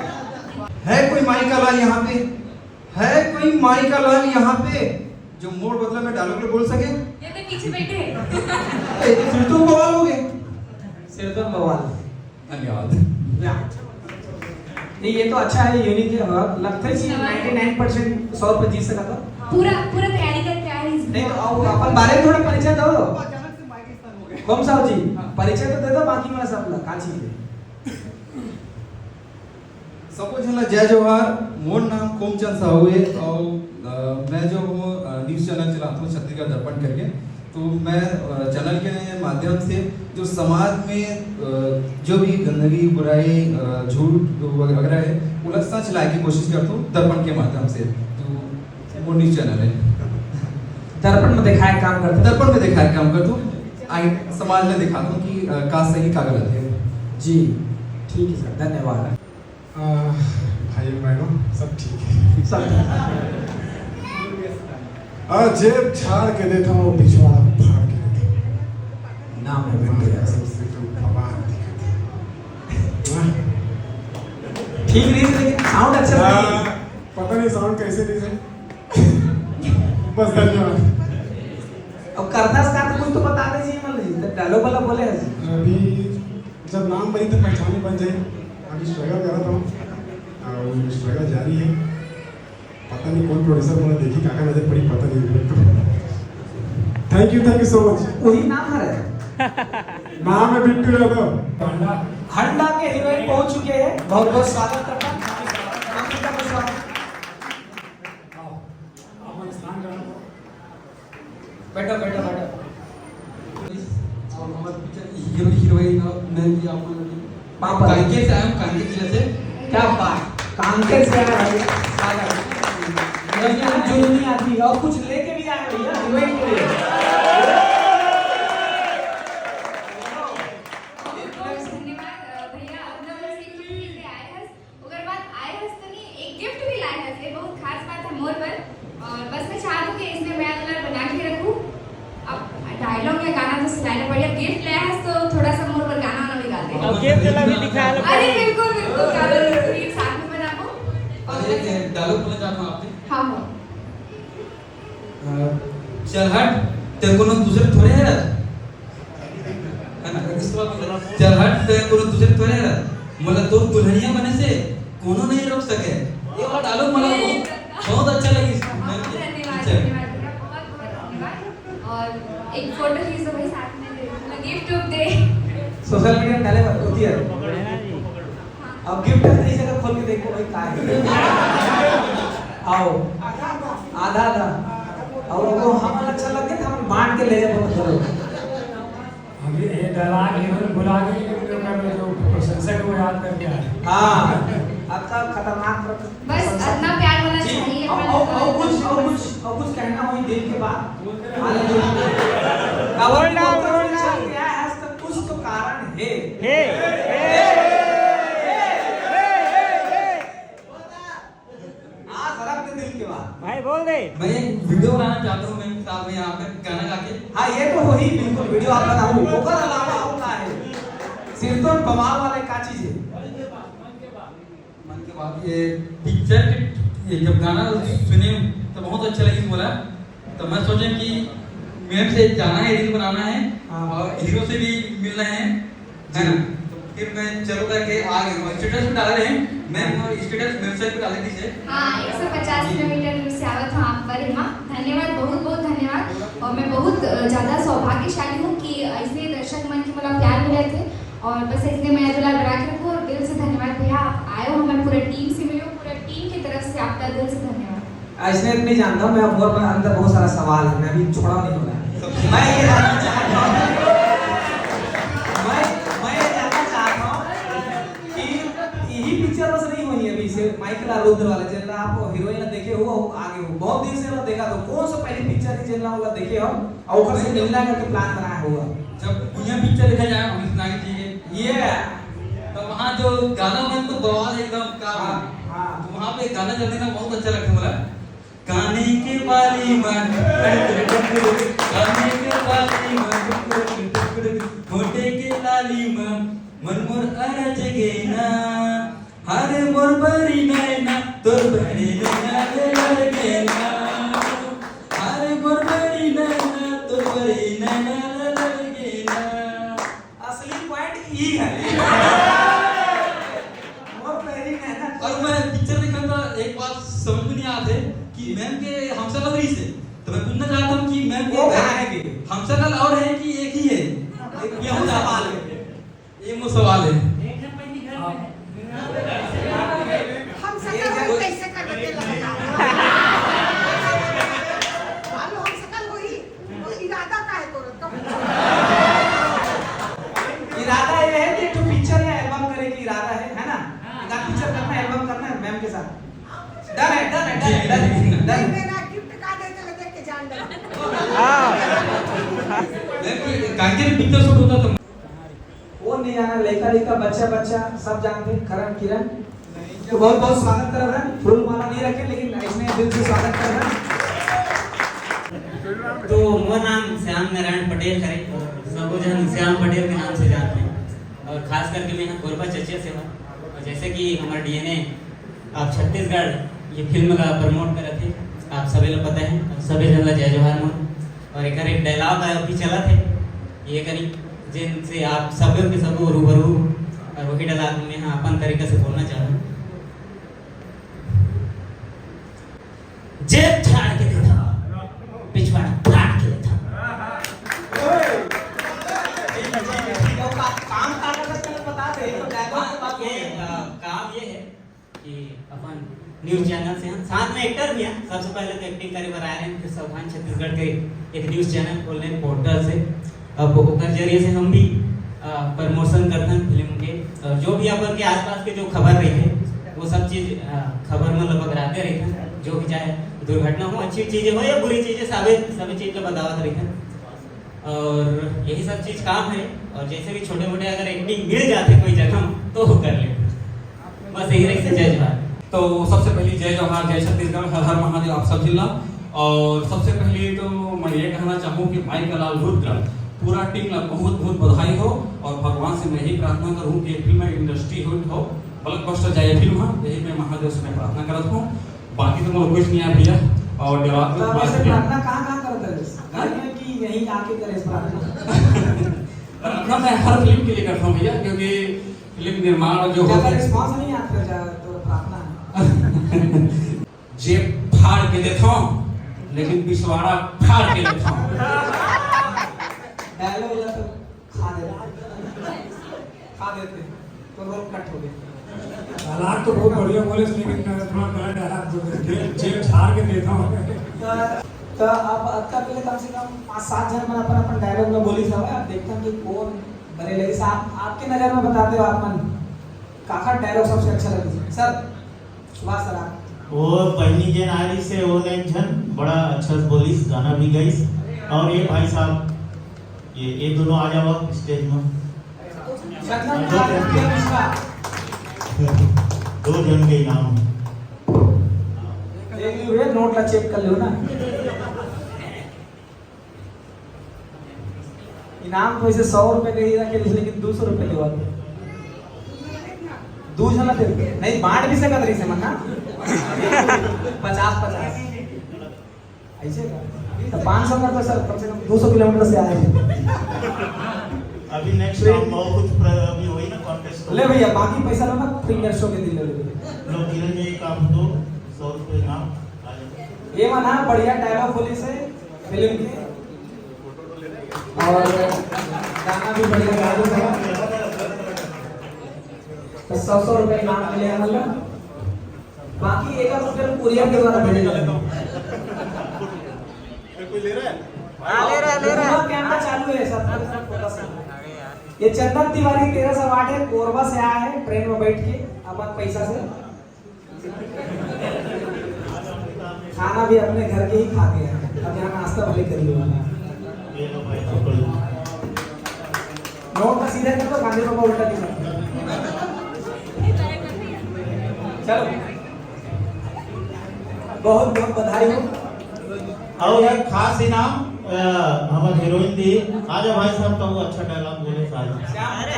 है कोई माई का लाल यहाँ पे? है कोई माई का लाल यहाँ पे जो मोर बदला में डायलॉग बोल सके? ये तो पीछे बैठे हैं। ए, फिर तो बवाल हो गए। सिर्फ बवाल। धन्यवाद। या। नहीं, ये तो अच्छा है, यूनिक है। हाँ, लगता है कि धन्यवाद। नाइंटी नाइन परसेंट सौ पे जीत सका था। पूरा, पूरा तैयारी करके आए हैं इस नहीं, तो बार। आओ, अपन बारे में थोड़ा परिचय दो। कौन साहब जी, हाँ। परिचय तो दे दो, बाकी मैं सब ला, का चीज है? सबो झन ला जय जोहार। मोर नाम कोमचंद साहू है और, अ, मैं जो हूँ, अ, न्यूज़ चैनल चलाता हूँ छत्तीसगढ़ दर्पण करके। तो मैं, अ, चैनल के माध्यम से जो समाज में, अ, जो भी गंदगी, बुराई, अ, झूठ वगैरह है, वो ला सच लाए की कोशिश करता हूँ दर्पण के माध्यम से। तो मोर न्यूज़ चैनल है। दर्पण में दिखाए काम करता हूँ। दर्पण में दिखाए काम करता हूँ। आई, समाज में दिखाता हूँ कि, अ, का सही का गलत है। जी, ठीक है सर, धन्यवाद। आ, भाई बहनों, सब ठीक है। सब ठीक है। आ, जेब झाड़ के देता हूँ, पिछवाड़ा फाड़ के देता हूँ। नाम है बिट्टू यादव। सबसे तो बवाल दिखाते हैं। हाँ। ठीक नहीं है, लेकिन साउंड अच्छा आ, नहीं है। पता नहीं साउंड कैसे नहीं है। बस, धन्यवाद। अब करता इसका तो कुछ तो बता दीजिए, मतलब, डायलॉग वाला बोले हैं। अभी जब नाम बनी तो पहचाने बन जाए। अभी स्ट्रगल कर रहा हूँ और स्ट्रगल जारी है। पता नहीं कौन प्रोड्यूसर मुझे देखी, काका नजर पड़ी, पता नहीं। Thank you, thank you so much। वही नाम है। नाम है बिट्टू यादव। हंडा के हीरोइन पहुंच चुके हैं, बहुत बहुत स्वागत करता हूं। अंकिता को स्वागत। आओ, आप स्नान करना। बैठो, बैठो, बैठो। और हमारे पिक्चर हीरो हीरोइन और मैं भी आप लोग पापा। कांकेर से आया हूँ, कांकेर जिले से। क्या बात, कांकेर से आया भाई, स्वागत। भैया जुनूनी आदमी और कुछ लेके भी आए भैया हीरोइन के लिए। बहुत बहुत धन्यवाद, अ, भैया, अपना बस एक चीज लेके आए हैं। ओकर बाद आए हस तनी एक गिफ्ट भी लाए हस, ये बहुत खास बात है मोर बर। और बस मैं चाहत हूँ कि इसमें मैं अपना बना के रखूँ। अब डायलॉग या गाना तो सुनाए ना पड़ी, अब गिफ्ट लाए हस तो थोड़ा सा मोर बर गाना वाना भी गा दे। अब गिफ्ट ला भी दिखाए ला अरे पड़ी। बिल्कुल, बिल्कुल, गाना बिल्कुल ये साथ में बनाबो। अरे, एक डायलॉग बोले जात हूँ आपके। हाँ, हाँ। अ, चल हट, ते कोनो दूसरे थोड़े है, है ना? चल हट, ते कोनो दूसरे थोड़े है, मोला तोर दुल्हनिया बने से कोनो नहीं रोक सके। ये वाला डायलॉग मला बहुत, बहुत अच्छा लगिस। धन्यवाद, अच्छा। धन्यवाद भैया, बहुत, बहुत धन्यवाद। और एक फोटो खींच दो भाई, साथ में दे, मतलब, गिफ्ट उफ्ट दे। सोशल मीडिया में डाले होती है। अब गिफ्ट है, इसे तो खोल के देखो भाई, का है? आओ। आधा आधा। और वो हमन अच्छा लगे तो हमन काट के ले जा, बहुत करो। अभी ये डायलॉग हीरो भुला गए, लेकिन जो मैं जो प्रशंसक वो याद करके आए। हाँ, आपका खतरनाक प्रशंसक। बस इतना प्यार होना जी, चाहिए। और, और, और कुछ, और कुछ, और कुछ कहना हो दिल के बात। बोल डाउन, बोल डाउन। क्या है, आज तक कुछ तो कारण है। हे, हे, हे, हे, हे। आज रख दे दिल की बात। भाई बोल दे। मैं एक वीडियो बनाना चाहता हूँ, मैं साहब, मैं यहाँ पे गाना गा के। हाँ, ये तो वही बिल्कुल वीडियो आप बनाओ, ओकर अलावा और का है? सिर्फ तो बवाल वाले का चीज है। मन की बात, ये पिक्चर के, ये जब गाना सुने तो बहुत अच्छा लगी बोला, तो मैं सोचा कि मैम से जाना है, रील बनाना है हाँ। और हीरो से भी मिलना है, है ना? तो फिर मैं चलो करके आ गया हूँ। स्टेटस भी डाल रहे हैं मैम, और स्टेटस वेबसाइट पे डाल दीजिए। हाँ, एक सौ पचास किलोमीटर दूर से आवत हूँ आप पर, माँ। धन्यवाद, बहुत बहुत धन्यवाद। और मैं बहुत, अ, ज्यादा सौभाग्यशाली हूँ कि ऐसे दर्शक मन के मोला प्यार मिले थे। और बस इतने मया दुलार बना के रखो और दिल से धन्यवाद भैया, आप आए हो, हमारे पूरे टीम से मिलो, पूरे टीम की तरफ से आपका दिल से धन्यवाद। ऐसे नहीं जानता हूँ मैं, अब और अंदर बहुत सारा सवाल है, मैं अभी छोड़ा नहीं होगा। मैं ये जानना चाहता हूँ, मैं, मैं ये जानना चाहता हूँ कि यही पिक्चर बस नहीं हुई है अभी से, माइकल और रुद्र वाला, जेनला आप हीरोइन देखे हो, आगे हो, बहुत दिन से ना देखा, तो कौन सा पहली पिक्चर थी जेनला वाला देखे हो और ओकर से मिलना का तो प्लान बनाया हुआ? जब भुइयां पिक्चर देखा जाए अमित नाग जी के, ये तो वहाँ जो गाना मन तो बवाल है एकदम, का हाँ, हाँ। तो वहाँ पे गाना चलने का बहुत अच्छा लगता है बोला। काने के बाली मन, काने के बाली मन, होठे के लाली मन, मन मोर अरज गे ना। हरे मोर बरी नैना, तोर बरी नैना ले लड़ गे ना। हरे मोर बरी नैना, तोर बरी नैना ले लड़ गे ना। असली पॉइंट ई है। मोर बरी नैना। और मैं पिक्चर देखा था, एक बात समझ में नहीं आते कि मैम के हमशक्ल रही से, तो मैं पूछना चाहता हूँ कि मैम के वो कहाँ है के? हमशक्ल और है कि एक ही है? ये हम सवाल है। ये मो सवाल है। हमशक्ल होई, कैसे कर बते लगता? मालूम हमशक्ल होई, वो इरादा का है तोर? इरादा ये है कि एक ठो पिक्चर या एल्बम करे के इरादा है, है ना? एक आध पिक्चर करना, एल्बम करना है मैम के साथ। डन है, डन है, डन है, डन है, डन है। मेरा गिफ्ट का दे चले देख के जान दे। हाँ। मैम, कांकेर पिक्चर शूट होता तो वो नहीं जाना, लड़का लड़का, बच्चा बच्चा सब जानते हैं, करण किरण। तो बहुत बहुत स्वागत कर रहे हैं, फूल माला नहीं रखे लेकिन इसने दिल से स्वागत कर रहे हैं। तो मोर नाम श्याम नारायण पटेल है और सब जन श्याम पटेल के नाम से जानते हैं। और खास करके मैं यहाँ कोरबा चचिया से हूँ। और जैसे कि हमारा डीएनए आप छत्तीसगढ़ ये फिल्म ला प्रमोट करत हे, आप सभी ला पता है, और सभी जन ला जय जोहार मोर। और एक एक डायलॉग अभी चलत हे, ये करी जिनसे आप सब के सब रूबरू, और वही डायलॉग में हम अपन तरीका से बोलना चाहूँ। जेब झाड़ के देखा, पिछवाड़ा फाड़ के देखा। ठीक है, ठीक है, ठीक है, वो का-, काम काटा था, चलो बता दे, तो डायलॉग के बाद ये, अ, काम ये है कि अपन न्यूज़ चैनल से हम साथ में एक्टर भी हैं। सबसे पहले तो एक्टिंग करे बर आए हैं, फिर सावधान छत्तीसगढ़ के एक न्यूज़ चैनल खोल रहे हैं पोर्टल से। अब ओकर जरिए से हम भी, अ, प्रमोशन करथन फिल्म के, और जो भी अपन के आसपास के जो खबर रही है, वो सब चीज, अ, खबर में लगभग रहते रही है। जो भी चाहे दुर्घटना हो, अच्छी चीजें हो या बुरी चीजें, सभी, सभी चीज ला बतावत रही है। और यही सब चीज काम है। और जैसे भी छोटे मोटे अगर एक्टिंग मिल जाते कोई जगह में, तो वो कर ले। बस यही रही से जय जोहार। तो सबसे पहले जय जोहार, जय छत्तीसगढ़, हर हर महादेव आप सब जिला। और सबसे पहले तो मैं ये कहना चाहूँ कि माई का लाल रुद्र पूरा टीम ला बहुत बहुत बधाई हो। और भगवान से मैं यही प्रार्थना करूँ कि फिल्म इंडस्ट्री हिट हो, ब्लॉकबस्टर जाए फिल्म हो, यही मैं महादेव से मैं प्रार्थना करत हूँ। बाकी तो मैं कुछ नहीं है भैया। और जवाब तो वैसे प्रार्थना कहाँ कहाँ करता है? घर में कि यहीं आके करे प्रार्थना? प्रार्थना मैं हर फिल्म के लिए करता हूँ भैया, क्योंकि फिल्म निर्माण जो होता है, रिस्पॉन्स नहीं आता, तो प्रार्थना जेब फाड़ के देता हूँ, लेकिन पिछवाड़ा फाड़ के देता हूँ। डायलॉग वाला तो खा देते, खा देते, तो रोल कट हो गया। डायलॉग तो बहुत बढ़िया बोले, लेकिन मैं थोड़ा गलत डायलॉग बोल दिया। जेब, जेब फाड़ के देता हूँ। तो तो आप अतका पहले कम से कम पाँच सात जन मन अपन अपन डायलॉग में बोली सब, आप देखते हैं कि कौन बने लगी। आप, आपके नजर में बताते हो, आप मन काखर डायलॉग सबसे अच्छा लगे सर? सुभाष सर, आप। वो पहली जेन आ रही से, वो ने एक झन बड़ा अच्छा से बोलिस, गाना भी गाइस। और ये भाई साहब, ये ये दोनों आ जावा स्टेज में। शतरंज दो जन। मिश्रा। दो जन के इनाम। देख लियो भैया, नोट ला चेक कर लियो ना। इनाम तो ऐसे सौ रुपए के ही रखे, लेकिन दो सौ रुपए लेवाते। दो जना दे, नहीं, बांट भी सकत रही से मन ना। पचास पचास। ऐसे का? तो पाँच सौ का तो सर, कम से कम दो सौ किलोमीटर से आए हैं। अभी नेक्स्ट राउंड बहुत कुछ प्र-, अभी वही ना कॉन्टेस्ट। ले भैया, बाकी पैसा लो ना, फिंगर शो के दिन ले लो। लो, किरण जी, एक आप दो सौ रुपए इनाम। ये मना बढ़िया डायलॉग बोली से फिल्म के, और गाना भी बढ़िया गा दो। तो सौ सौ रुपए इनाम मिले हमन ला। बाकी एक आध रुपया कुरियर के द्वारा भेजे जाते हैं। कोई ले रहा है? हाँ, ले रहा है, ले रहा है। पूरा कैमरा चालू है, सब, सब फोकस है। ये चंदन तिवारी तेरह सौ आठ है, कोरबा से आया है ट्रेन में बैठ के अपन पैसा से। खाना भी अपने घर के ही खा के आए, अब यहाँ नाश्ता भले करिए। नोट का सीधा कर दो, गांधी बाबा उल्टा दिखा। चलो, बहुत बहुत बधाई हो। और एक खास इनाम, अ, हमारे हीरोइन दी। आजा भाई साहब, तो वो अच्छा डायलॉग बोले सारे। अरे,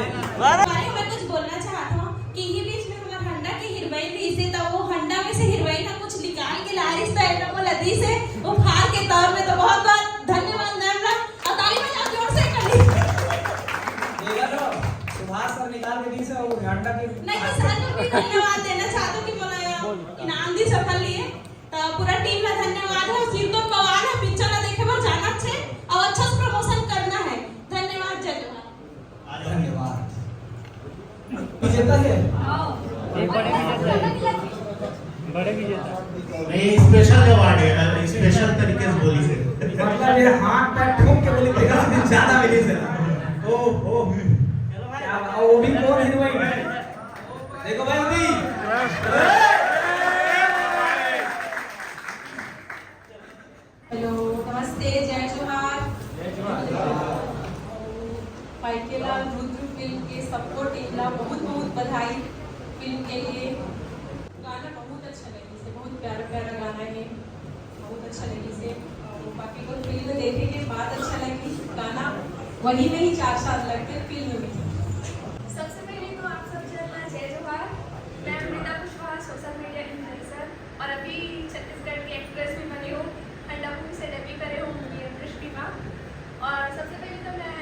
मैं कुछ बोलना चाहता हूँ कि ये बीच में हमारे हंडा की हीरोइन भी इसे, तो वो हंडा में से हीरोइन ना कुछ निकाल के ला रही, तो ऐसा वो लदी से वो फार के तौर में, तो बहुत बहुत धन्यवाद मैम ला, और ताली बजाओ जोर से कभी। देखा तो, सुभाष सर निकाल के दी से वो हंडा की नहीं, तो सर को भी धन्यवाद देना चाहता हूँ कि मोला इनाम दी सफल लिए। तो पूरा टीम ला धन्यवाद है। सिर तो बवाल है, पिक्चर ला देखे बर जाना छे और अच्छा से प्रमोशन करना है। धन्यवाद, जय जोहार। धन्यवाद। विजेता है? ये बड़े विजेता है। बड़े विजेता। नहीं, स्पेशल अवार्ड है, स्पेशल तरीके से बोली से। मतलब ये हाथ पैर ठोक के बोली, तेरह से ज्यादा मिली से। ओ, ओ, हम्म। क्या बात, वो भी कौन हीरोइन है? देखो भाई, अभी। हेलो, नमस्ते, जय जोहार। माइकेलाल रुद्र फिल्म के सबको टीम ला बहुत बहुत बधाई फिल्म के लिए। गाना बहुत अच्छा लगे से, बहुत प्यारा प्यारा गाना है, बहुत अच्छा लगे से। और बाकी को फिल्म देखे के बाद अच्छा लगी, गाना वही में ही चार साल लगते फिल्म में। सबसे पहले तो आप सब जन ला जय जोहार। मैं Amrita Kushwaha, social media influencer, और अभी छत्तीसगढ़ के एक्ट्रेस भी बनी हूँ। हंडा मूवी से डेब्यू करे हूँ मूवी अंतरिक्ष बीमा। और सबसे पहले तो मैं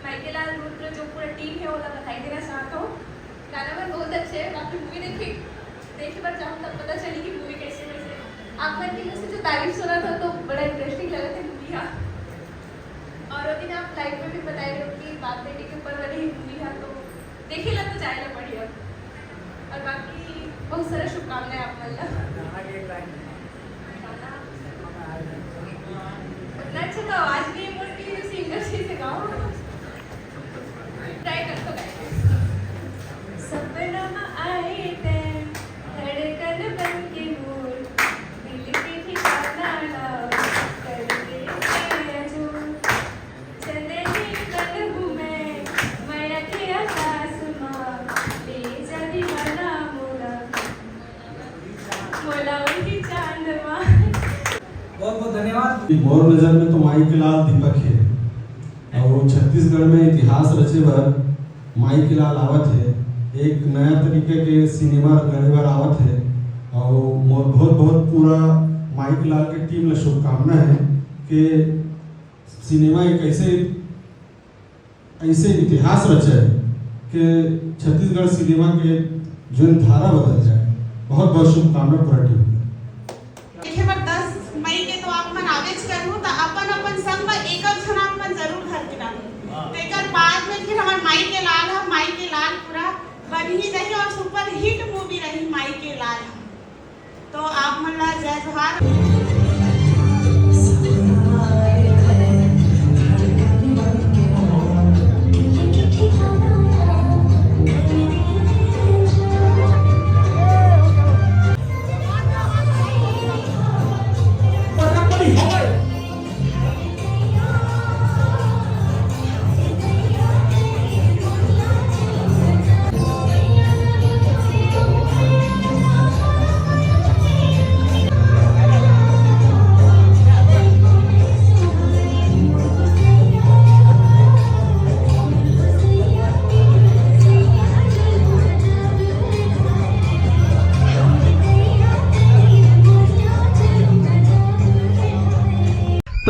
माइकेलाल रुद्र, जो पूरा टीम है, ओला बधाई देना चाहता हूँ। गाना मन बहुत अच्छे है, बाकी मूवी देखे, देखे बर जाऊँ तब पता चली कि मूवी कैसे कैसे। आप मन के मुंह से जो तारीफ सुना था तो बड़ा इंटरेस्टिंग लगा था मूवी। हाँ, और वो दिन आप लाइव में भी बताए रहे हो कि बाप बेटे के ऊपर बनी ही मूवी है, तो देखे ला तो जाए ला बढ़िया। और बाकी बहुत सारा शुभकामनाएं आप मन ला। गाना उतना अच्छा तो आवाज नहीं है, मोर की सिंगर जी से गाओ। ट्राई कर तो गाइस। सपना में आए तैं, धड़कन बन के मोर, दिल के ठिकाना ना कर दे तेरा जोर। चंदनी कल हूँ मैं, मया के आकाश माँ, ले जा दीवाना मोरा, मोला उनकी चांद माँ। बहुत बहुत धन्यवाद। मोर नजर में तो माई के लाल दीपक है, और छत्तीसगढ़ में इतिहास रचे बर माई के लाल आवत है, एक नया तरीके के सिनेमा गढ़े बर आवत है, और मोर बहुत बहुत पूरा माई के लाल के टीम ला शुभकामना है कि सिनेमा एक ऐसे, ऐसे इतिहास रचे कि छत्तीसगढ़ सिनेमा के जोन धारा बदल जाए। बहुत बहुत शुभकामना पूरा टीम। देखे बर दस मई के तो आप मन आवेच करहू, त अपन अपन संग म एक एक झन आप मन जरूर धर के लानहू। तेकर बाद में फिर हमर माई के लाल ह, माई के लाल पूरा बन ही जाही और सुपर हिट मूवी रही माई के लाल ह। तो आप मन ला जय जोहार।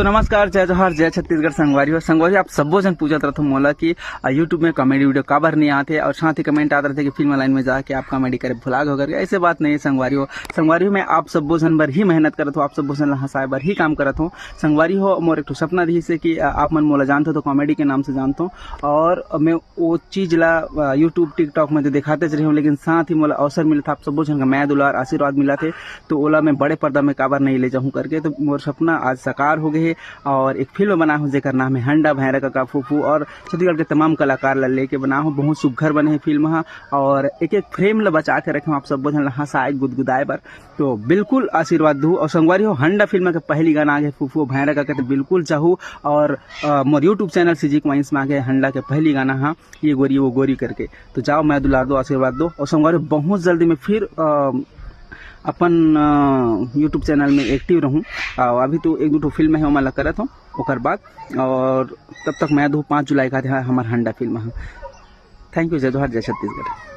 नमस्कार, जय जोहार, जय छत्तीसगढ़। संगवारी हो, संगवारी हो, आप सब्बो झन पूछत रथो मोला कि, आ, YouTube में comedy video काबर नहीं आते, और साथ ही comment आत रथे कि फिल्म line में जाके आप comedy करे भुला गए हो करके। ऐसे बात नहीं है संगवारी हो। संगवारी हो, मैं आप सब्बो झन बर ही मेहनत करत हो, आप सब्बो झन ला हंसाए बर ही काम करत हो। संगवारी हो, मोर एक ठो सपना रहिस हे कि, आ, आप मन मोला जानथो तो comedy के नाम से जानथो, और मैं वो चीज ला, आ, YouTube, TikTok में तो दिखाते रहे हूँ, लेकिन साथ ही मोला अवसर मिलत हे, आप सब्बो झन का मया दुलार आशीर्वाद मिलत हे, तो ओला मैं बड़े पर्दा में काबर नहीं ले जाऊँ करके। तो मोर सपना आज साकार हो गए हे, और एक फिल्म बना हूँ जेकर नाम है हंडा भैरा कका फूफू, और छत्तीसगढ़ के तमाम कलाकार ला लेके बना हूँ। बहुत सुघर बने हे फिल्म हा, और एक एक frame ला बचा के रखे हूँ, आप सब्बो झन ला हंसाए गुदगुदाए बर। तो बिल्कुल आशीर्वाद दू। और संगवारी हो, हंडा फिल्म के पहली गाना आगे फूफू भैरा कका, तो बिल्कुल चाहू। और, आ, मोर YouTube channel CG Coins में आगे हंडा के पहली गाना हा ये गोरी वो गोरी करके। तो जाओ, मया दुलार दो, आशीर्वाद दो। और संगवारी हो, बहुत जल्दी मैं फिर, आ, अपन, आ, YouTube channel में active रहूँ। आ, अभी तो एक दो ठो फिल्म है, ओमन ला करत हूँ, ओकर बाद। और तब तक मया दू, पाँच जुलाई का है हमार हंडा फिल्म है। Thank you, जय जोहार, जय छत्तीसगढ़।